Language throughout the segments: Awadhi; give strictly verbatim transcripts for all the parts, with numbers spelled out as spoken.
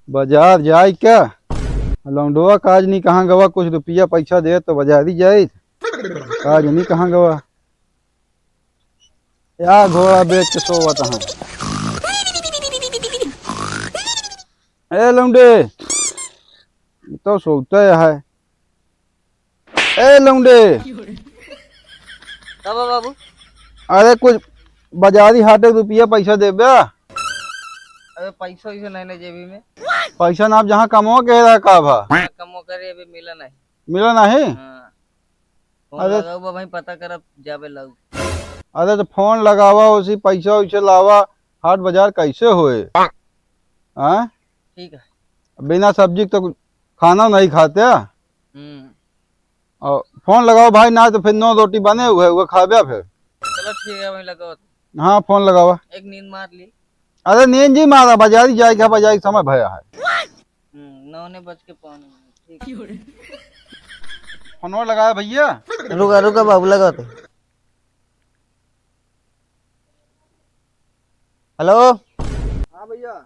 बाजार जाए क्या? लौंडवा काज नहीं कहाँ गवा, कुछ रुपया पैसा दे तो बाजारी जाए। काज नहीं कहाँ गवा। या घोड़ा बेच के सोवत हैं। ए लौंडे, ये तो सोता है। ए लौंडे। का बा बाबू? अरे कुछ बाजारी हाटे रुपया पैसा देबे? अरे पैसा वैसा नहीं ना जेबी में। पैसा ना, आप जहाँ कमवा के रहा का भा? हाँ, कमवा करे अबे मिला नहीं। मिला नहीं? हाँ। फोन अरे लगाऊ बा भाई, पता करब जाबे लाऊ। अरे तो फोन लगावा, उसी पैसा वैसे लावा, हाट बाजार कैसे होए? हाँ? ठीक है। बिना सब्जी के तो खाना नहीं खाते। हम्म। और फोन लगाओ भाई, ना तो फिर नौ रोटी बने हुए, वो खाबे फिर। चलो ठीक है भाई, लगाओ। हाँ, फोन लगावा। एक नींद मार ली। अरे नींद जी मारा, बाजारी जाए के, बाजारी के समय भया है। हम्म, नौ ने बज के पौने। ठीक। फोन लगाया भैया। रुका, रुका बाबू, लगाते। हेलो। हाँ भैया।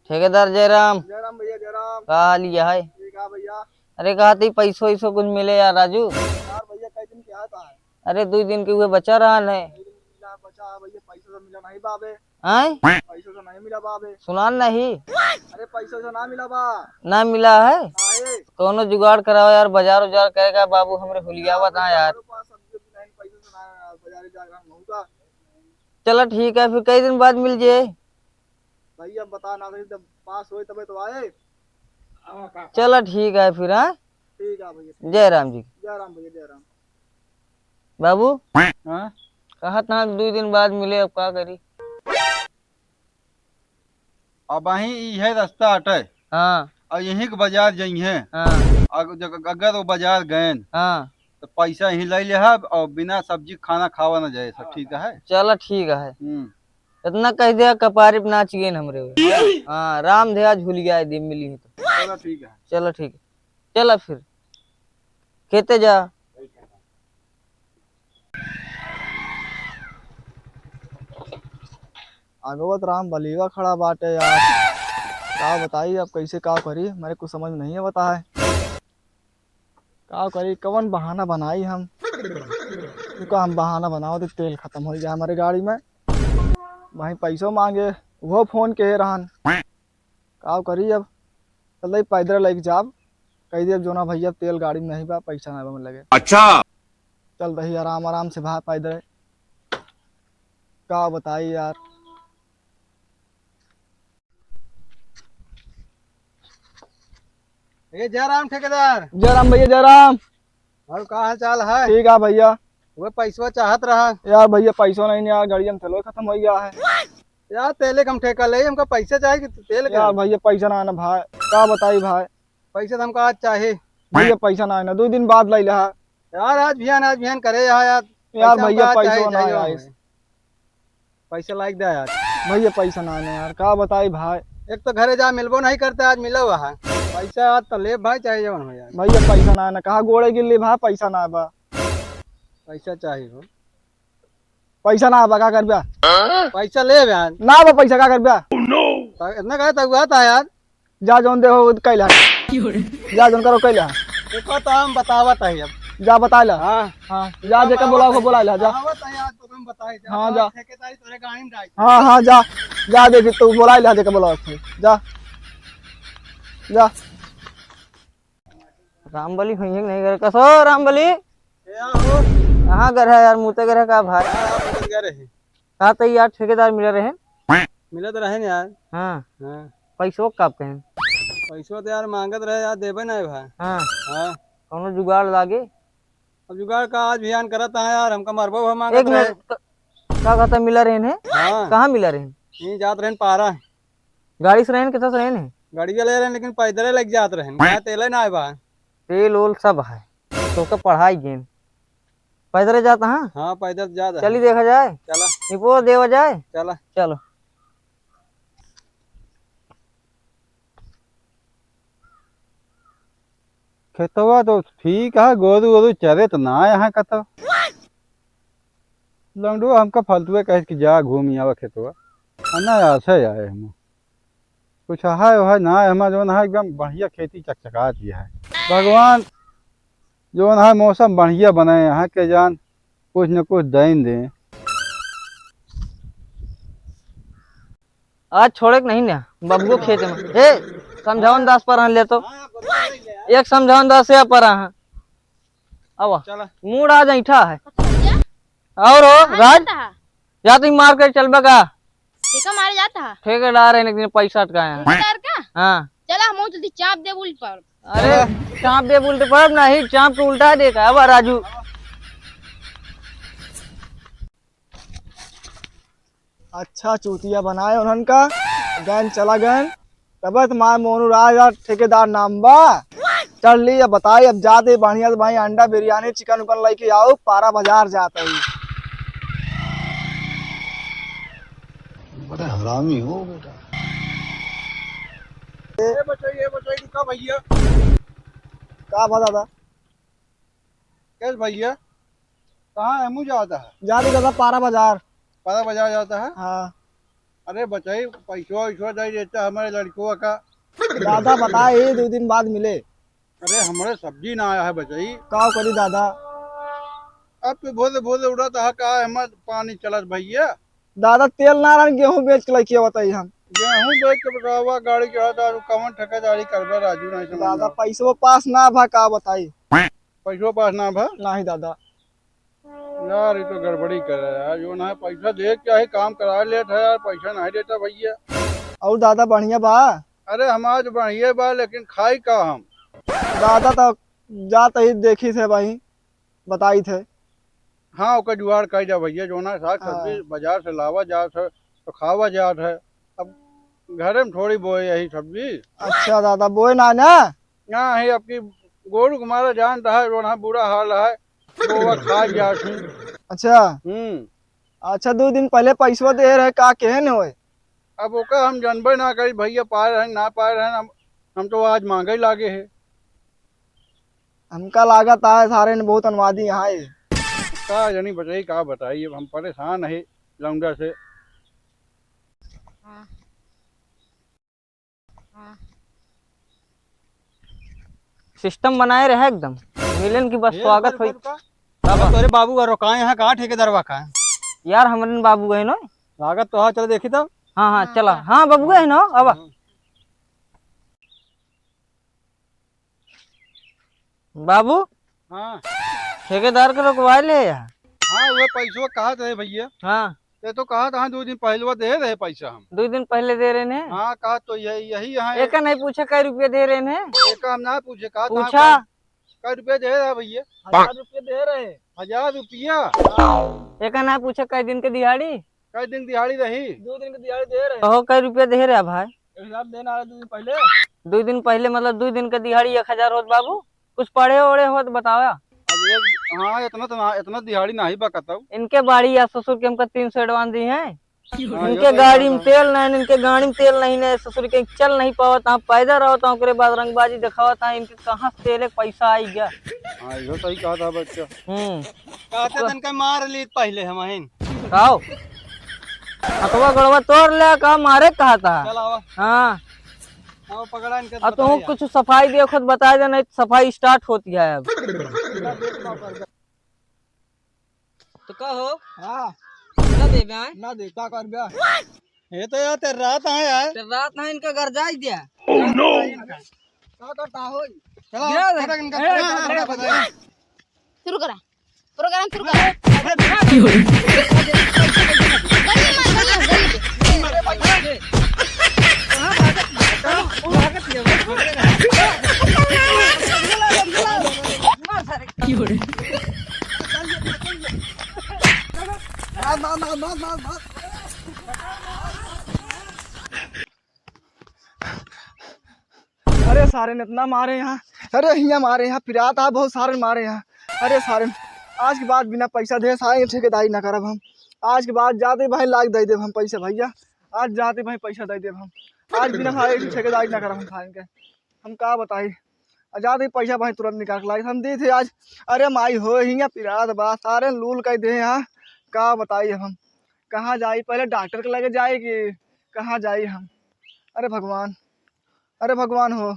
ठेकेदार जयराम। जयराम भैया, जयराम। का हाल है? ठीक है भैया। अरे कहा थी पैसो वैसो कुछ मिले यार राजू। यार भैया कई दिन के आता है। अरे दो दिन के हुए बचा रहा है। कई दिन के मिला बचा है भैया, पैसा तो मिला नहीं बाबे। हैं? पैसा तो नहीं मिला बाबे। सुनान नहीं। अरे पैसा तो ना मिला बा। ना मिला है? नहीं। कौनो जुगाड़ कराओ यार, बाजार उजार करेगा बाबू, हमरे हुलिया बता यार। हमारे पास सब्जी उब्जी नहीं, पैसा तो ना, बाजार जाकर हम होगा। चला ठीक है, फिर कई दिन बाद मिल जे। भैया बता ना सही, जब पास होए तबे तो आए। चला ठीक है फिर, हाँ? ठीक है भैया। जय राम जी। जय राम भैया, जय राम। बाबू। हाँ? कहत ना दो दिन बाद मिले, अब का करी? अब अहीं इहे रास्ता अटे। हाँ। और यहीं के बाजार जइहें। हाँ। अग-, जग-, अगर वो बाजार गएन, हाँ। तो पैसा यहीं ले लेहब और बिना सब्जी खाना खावा ना जाए, सब ठीक है? चला ठीक है। हम्म। इतना कह दिया, कपारी पे नाच गए हमरे। हाँ, राम धया झूल गया, दिन मिली है तो। चला ठीक है। चला ठीक है। चला फिर। खेते जा। अगवत राम बलीवा खड़ा बाटे यार, का बताई अब कैसे का करी, मेरे कुछ समझ नहीं आवता है। का करी, कवन बहाना बनाई हम, का हम बहाना बनावत ही, तेल खतम होइ गया हमरे गाड़ी में, वहीं पैसो माँगे, वो फोन के रहन। का करी अब? चल दही पैदल लेके जाब। कह दिया, "जोना भैया, तेल गाड़ी में नहीं बा, पैसा ना बा लगे।" अच्छा। चल दही आराम आराम से भा पैदल। का बताई यार। ए जयराम ठेकेदार। जयराम भैया, जयराम। और का हाल चाल है? ठीक है भैया। वो पैसवा चाहत रहा। यार भैया, पैसा नहीं यार, गाड़ी में तेलो खतम हो गया है। यार तेले कम ठेका ले, हमका पैसा चाही कि तेल के? यार भैया, पैसा ना है ना भाई, का बताई भाई। पैसा तो हमका आज चाही। भैया पैसा ना है ना, दो दिन बाद लाई ला। यार आज बिहान, आज बिहान करे यार, यार। यार पैसा भैया, हमका आज पैसा चाही, ना चाहिए है। हमें। पैसा लाइक दे यार। भैया पैसा ना है ना यार, का बताई भाई। एक तो घरे जा मिलबो नहीं करते, आज मिला हुआ है। पैसा आज तो ले भाई, चाहे जवन हो यार। भैया पैसा ना है ना, कहाँ गोड़े गिर ली भाई, पैसा ना बा। पैसा चाही हो। पैसा ना बा, का करब्या? पैसा ले बे यार। ना बा पैसा, का करब्या? तो इतना कहे तो हुआ था यार। जा जौन दे हो कैला। जा जौन करो कैला। देखो तो हम बतावत है अब। जा बता ला। हाँ। हाँ, जा जेकर बोलाओ को बोला ला, जा। बतावत है यार, तो हम बताए, जा। हाँ, जा। ठेकेदारी तोरे गाड़ी में डाल। हाँ, हाँ, जा। जा देखी तू बोला ला जेकर बोलाओ को। जा। जा। रामबली हुई है कि नहीं घर? कसो रामबली? ए, आओ। कहाँ घर है यार? मुते घर है का भाई? यार, आप उधर गए रहे। का तो यार ठेकेदार मिला रहे? मिलत रहे न यार। हाँ। हाँ। पैसो कब कहें? पैसो तो यार मांगत रहे यार, देबे नहीं भाई। हाँ। हाँ। कौनो जुगाड़ लागे? अब जुगाड़ का आज बिहान करत है यार, हमका मरबो है मांगत एक रहे। मिनट, क-, का कहता मिला रहे हैं? हाँ। कहाँ मिला रहे हैं? यहीं जात रहे पारा। गाड़ी से रहे हैं, कितना से रहे हैं? गाड़ी ले रहे हैं, लेकिन पैदल लग जात रहे हैं। यहाँ तेल ना आए बा। तेल ओल सब है। तो का पढ़ाई गेन। पैदल जाता, हाँ? हाँ, पैदल जाता है। चली देखा जाए। चला। निपो देवा जाए। चला। चलो। खेतवा तो ठीक है, गोरू वोरू चरे तो ना आए हैं कतो। लंगड़ुआ हमका फालतुए कहे कि जा घूम आवा खेतवा। आ ना आसे आए हम। कुछ है वह ना है, हमार जौन है एकदम बढ़िया खेती चकचकात ही है। भगवान जौन है मौसम बढ़िया बनाए हैं के जान कुछ न कुछ देन दे। आज छोड़े के नहीं ना, बबुओ खेत में। ए, समझावन दास पर ले तो। एक समझावन दास या पर। आवा। चला। मूड आज ऐठा है। अच्छा भैया। और हो, कहाँ राज? जाता है? जा तुम मार के चलबे का? ठेका मारे जाता है? ठेकेदार है, एक दिन पैसा अटकाया है। ठेकेदार का? हाँ। चला, हम जल्दी चाप दे उल्ट पर। अरे, चाप दे उल्ट पर नहीं, चाप तो उल्टा दे का। अब राजू। अच्छा चूतिया बनाए उन्हन का, गैन चला गैन। तब तो मार मोनू राज और ठेकेदार नाम बा। चल ली, अब बताई, अब जाते बढ़िया से भाई अंडा बिरयानी चिकन उकन लेके आओ, पारा बाजार जाते ही। बड़ा हरामी हो बेटा। ए बचाई, ए बचाई, रुका भैया। का बा दादा? कैस भैया, कहाँ है? मुँह जाता है? जा रही दादा, पारा बाजार। पारा बाजार जाता है? हाँ। अरे बचाई, पैसवा वैसवा दे देता हमारे लड़कों का। दादा बताए ही, दो दिन बाद मिले। अरे हमारे सब्जी ना आया है बचाई। का करी दादा? अब तो भोरे भोरे उड़त है, का हमारे पानी चलत भैया? दादा तेल ना रहन, गेहूँ बेच के लेके बताई हम। गेहूँ बेच के बतावा, गाड़ी चढ़ा दारू, कवन ठेकेदारी करबे राजू, नहीं समझ दादा में। पैसवा पास ना भा, का बताई? पैसवा पास ना भा? नहीं दादा। यार, ये तो गड़बड़ी करे यार, जो ना पैसा दे के चाहे काम करा लेत है यार, पैसा नहीं देता भैया। और दादा बढ़िया बा? अरे हमार तो बढ़िया बा, लेकिन खाई का हम? दादा तो जात ही देखी थे भाई, बताई थे। हाँ, ओकर जुगाड़ कई जा भैया, जो ना साग हाँ। सब्जी बाजार से लावा जात है, तो खावा जात है। अब घरे में थोड़ी बोए यही सब्जी। अच्छा दादा, बोए ना ना? ना ही, अब की गोरू के मारे जान रहा है, जो ना बुरा हाल है, गोवा खा जात है। अच्छा। हम्म। अच्छा, दो दिन पहले पैसवा दे रहे, का केहन होए? अब ओका हम जानबे ना करी भैया, पाए रहन ना पाए रहन, हम, हम तो आज मांगे लागे है। हमका लागत है सारे ने बहुत अनवादी यहाँ है। का जानी बताई, का बताई, अब हम परेशान है लौंडा से। सिस्टम बनाए रहे एकदम, मिलन की बस ए, स्वागत रुका, होई। रुका, रुका। का बा? तोरे बाबू का रोकाए यहाँ, कहाँ ठेकेदारवा का है? यार, हमरन बाबू है नो। लागत तो है, चल देखी तब। हाँ, हाँ, हाँ, चला। हाँ। हाँ, बाबू है नो, अब। हाँ। बाबू। हाँ। ठेकेदार के रोकवा ले यार। हाँ, वो पैसवा कहा थे भैया। हाँ। ये तो कहा था, हाँ, दो दिन पहलवा दे रहे पैसा हम। दो दिन पहले दे रहे ने? हाँ, कहा तो यही, यही यहाँ एक नहीं पूछे कै रुपये दे रहे ने? एक हम ना पूछे, कहा था, पूछा। कै, कै रुपये दे रहा भैया? हजार रुपये दे रहे। हजार रुपया? हाँ। एक ना पूछे कै दिन के दिहाड़ी? कै दिन दिहाड़ी रही? दो दिन के दिहाड़ी दे रहे। कहो कै रुपये दे रहा भाई? एक हजार देना है दो दिन पहले। दो दिन पहले मतलब दो दिन के दिहाड़ी एक हजार होत बाबू? कुछ पढ़े ओढ़े हो तो बतावा। अब एक, हाँ, इतना तो ना, इतना दिहाड़ी नाही बा कतऊ। इनके बाड़ी या ससुर के हमका तीन सौ advance दी हैं। हाँ, इनके यो तो गाड़ी में बात है। तेल नहीं, इनके गाड़ी में तेल नहीं, नहीं ससुर के चल नहीं पावत, हाँ, पैदल रहत, हाँ, ओकरे बाद रंगबाजी देखावत, हाँ, इनके कहाँ से तेल के पैसा आई गया? हाँ, यो सही कहा था बच्चा। हम्म। कहते तो तनका मार ली पहले हम आइन। आओ। हथवा गोड़वा तोड़ ले, का मारे कहा था? चल आवा। हाँ। आओ, पकड़ा इनके, अब तुम बताइए। कुछ सफाई दियो, खुद बता दे, नहीं तो सफाई start होती है अब। तो का हो? हाँ। ना देबे आए? ना दे, का करबे? ये तो यार, तेरे रात आए यार। तेरे रात ना इनका घर जाए दिया। Oh no! का करता हो? चलो, गिरा दे। फटाक इनका, ए, फटाक, ए, फटाक, फटाक। शुरू करा। प्रोग्राम शुरू करा। गली मार, गली, गली। मार, मार, मार, मार, मार। अरे सारे ने इतना मारे यहाँ, अरे हियाँ मारे यहाँ, पिरात आ बहुत सारे मारे यहाँ। अरे सारे, आज के बाद बिना पैसा दे सारे ठेकेदारी ना करब हम। आज के बाद जाते भाई लाग दे देब हम पैसा भैया, आज जाते भाई पैसा दे देब हम। आज बिना सारे की ठेकेदारी ना करब हम सारे के। हम का बताई, आ जात ही पैसा भाई तुरंत निकाल के लाई, हम दी थे आज। अरे माई हो, हियाँ पिरात बा, सारे लूल कइ दे हैं। का बताई हम, कहाँ जाई, पहले डॉक्टर के लगे जाई कि कहाँ जाई हम? अरे भगवान, अरे भगवान हो,